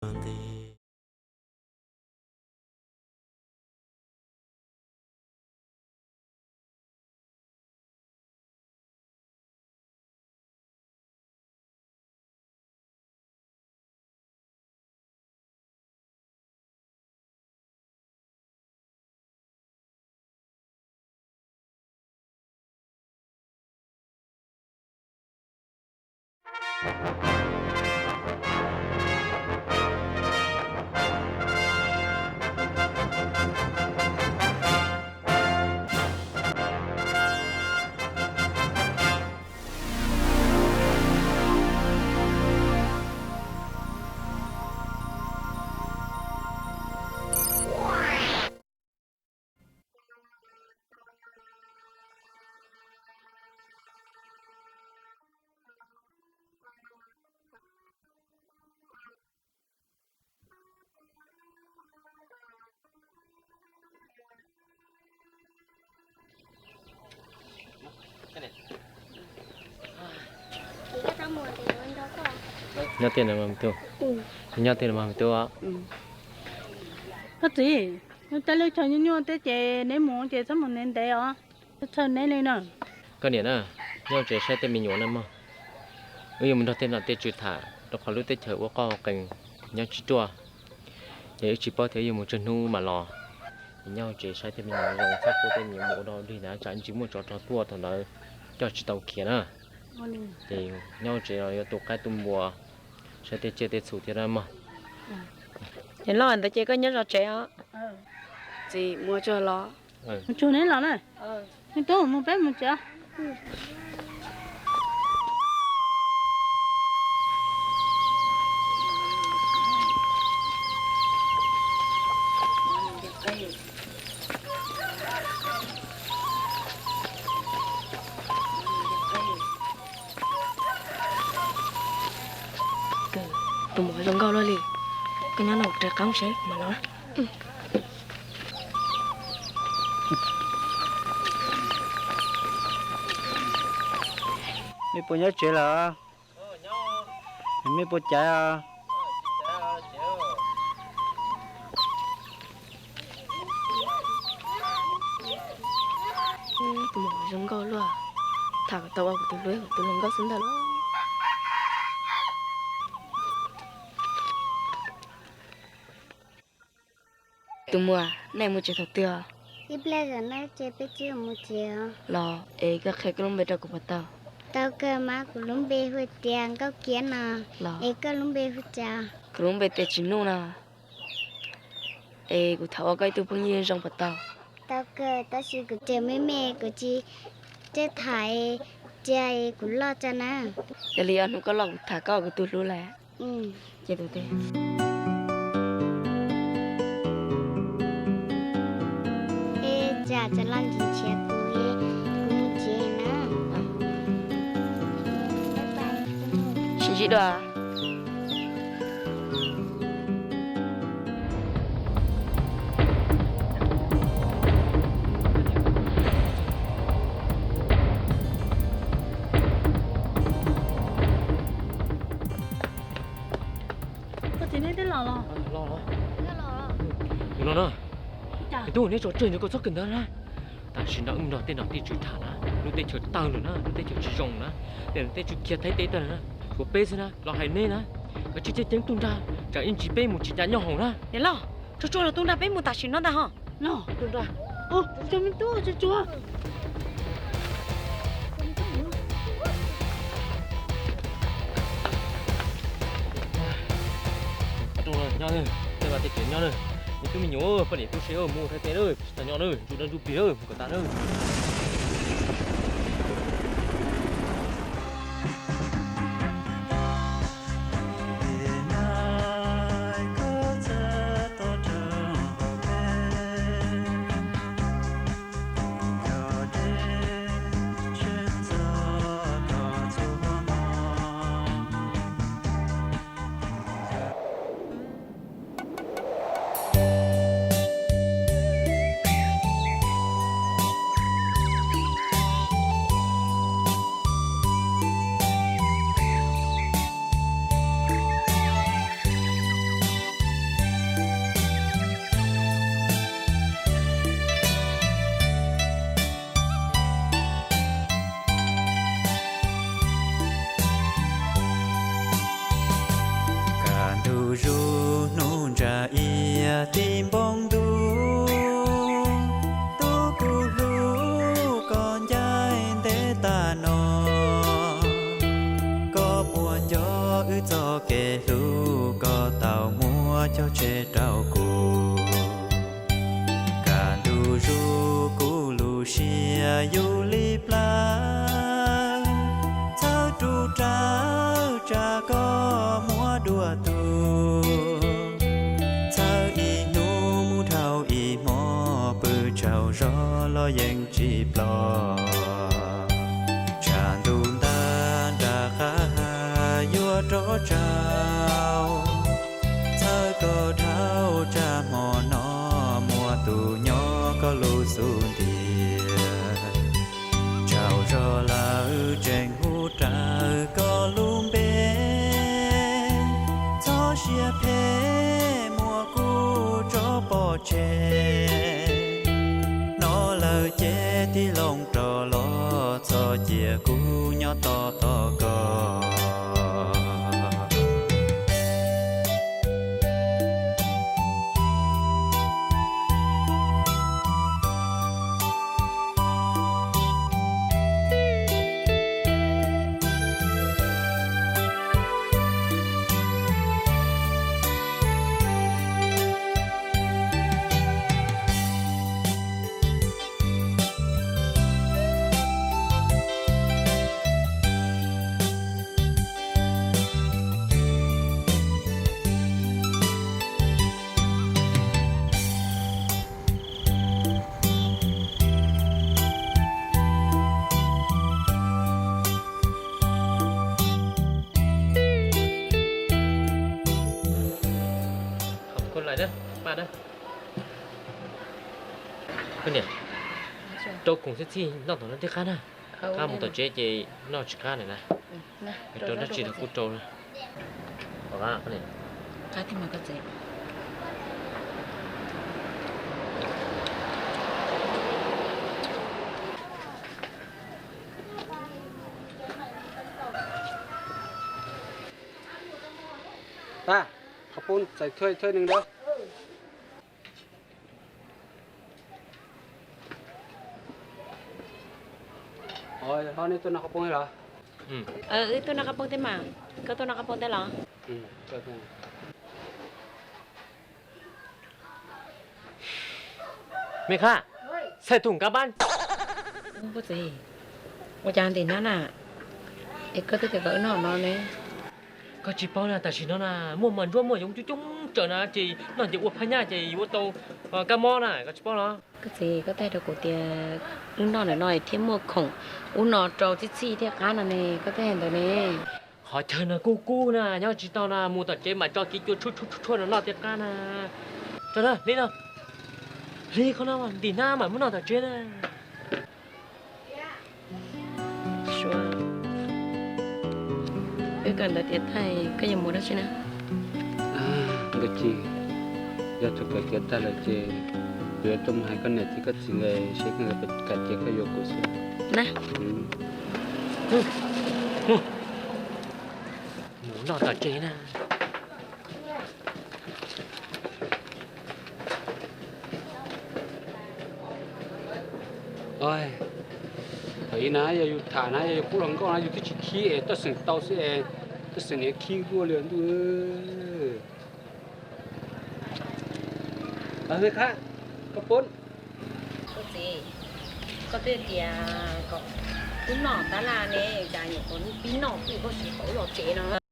nti. Nyob tiag no mas me tub? Nyob tiag no mas me tub? Koj txiv, nws tej lub chaw nyuaj nyuaj thiab ces neb mus ces txhob mus ntev ntev os, txhawj neb li na. Koj niam na, nyob tsev saib tej me nyuam na mog. Wb yuav mus nrog tej nom tej tswv tham rau qhov lub teb chaws ua qoj ua qees nyob tsis ruaj, ces wb tsis paub tias wb yuav mus tsawg hnub mam los. Ces nyob tsev saib tej me nyuam zoo, txhob pub tej me nyuam mus ua dog dig na, tsam ntsis muaj tsov rog tuaj thaum ntawd coj tsis tau khiav na. Ces nyob tsev los yuav tu qaib tu npua, saib tej tsiaj tej txhu thiab na mog. Ces los ntawd ces koj nyob zov tsev os. Txiv, mus tsuag los. Mus tsuag neb los na. Me tub, mus peb mus tsev. Tus muam zoo nkauj luaj li, koj nyob no kuv rov qab mus seb mam los. Mej puas nyob tsev lawm? Mej puas caiv os? Tus muam zoo nkauj luaj, tham kom tau ua kuv tus hlub, kuv tus hluas nkauj xwb ntag lauj. Tus muam, nej mus tsev thaum twg os? Ib pliag zam no ces peb twb mus tsev os. Los es koj qhia koj lub npe rau kuv puas tau? Tau kawg mas, kuv lub npe hu tias Nkauj Kiab no. Los es koj lub npe hu cas? Kuv lub npe tias Tsis Nuj no. Es kuv tham ua koj ib tug phooj ywg zoo puas tau? Tau kawg, tab sis kuv tseem me me kuv tsis tej tham, cia kuv loj tso na. Yog li ob hnub koj loj kuv tham koj ua kuv tus hlub lawm. Ces tus teb, es tsam tso los ntsis nrhiav kuv, kuv mus tsev na. Sib ntsib dua. Koj txiv, neb twb los los? Los los. Los no. Tus neb tso tseg ntawd, koj txhob kawm ntawv na. Tam sim no wb nrog tej nom tej tswv tham na, lub teb chaws tawg lawm na, lub teb chaws tsis zoo na, tej nom tej tswv khiav Thaib teb tag lawm na, tshuav peb xwb na, los hais neb na, koj tsij ceeb toom nrag, tsam ib ntsis peb mus tsis ncav nyob hoom na. Niam loj, tsuag tsuag los toom nrag peb mus tam sim no ntag ho. Los toom nrag. Tsuag me tub, tsuag tsuag. Nyob, tej vaj tej tsev nyob na, me tub me nyuam, poj niam tub se mus Thaib teb lawm, tsis tau nyob na, ntsuj dab ntsuj plig lawm, mus kom tas na. Tim npoo ntuj, tub kuv hlub koj ncaim ntev tas no, koj puas nco wb txoj kev hlub koj tau muab cog tseg rau kuv. Kaj ntug zuj kuv lub siab yus li plawv, txhawb rub rawv tsa koj muab dua tuag. Txhawb ib hnub mus dhau ib hmo, pw tsaug zog los yeej tsis ploj. Tshav ntuj ntag nram qab yuav rov tsaus, txhawb koj dhau tsa hmo no, muaj tus nyob koj lub xub ntiag. Tsaug zog lawm tseem hu rawv koj lub npe, txhob siab phem muab kuv tso pov tseg. Hnov lawm ces tig loo rov los, txhob cia kuv nyob tos tos koj. Koj niam, rau khoom txhij txhij noj tom no thiaj qab na. Qab mus tom tsev ces noj tsis qab lawm na. Rau dab tsi los kuj rau. Tag, qhov poob txais thuaj thuaj neeg dab. Ho nej tuaj noj qhov poob los? Wb tuaj noj qhov poob thiab mas. Koj tuaj noj qhov poob thiab los? Me Khab, xais thum kab npab. Ua cas ntim hnab na? Es koj twb tias kom wb noj no ne. Koj tsis paub na, tam sim no na muaj mas ntsuab muaj yoov coob coob tsawv na, ces noj ces ua phaj nyaj ces yuav tau kab mob na, koj tsis paub los? Koj txiv, koj twb hais rau kuv tias wb noj ntawm no thiaj muaj khoom, wb noj rau txhij txhij thiaj qab no ne, koj twb hais ntawd ne. Qhov chaw no kub kub na, nyob tsis tau na, mus tom tsev mam tso kiv cua tshuaj tshuaj tshuaj no noj thiaj qab na. Tso na, hliv no, hliv qhov no ntim hnab mam muab noj tom tsev na. Suav, wb kawm ntawv tiav tag koj yuav mus dab tsi na? Nkauj Ci, yog thaum kawm tiav tag lawm ces kuv yuav tuaj mus hais koj niam thiab koj txiv nkawd seb koj nkawd puas kam cia koj yuav kuv xwb na. Mus noj tom tsev na. Thaum ub na yog yus tham na yog yus pub hluas nkauj na yus twb tsis khib es Tooj Xeem tau xwb es, Tooj Xeem niam khib kuj ua li ntuj. Koj poob. Koj txiv, koj twb tias kom wb noj tab laj ne, cas nyuam qhuav pib noj twb koj tsis kom wb los tsev no.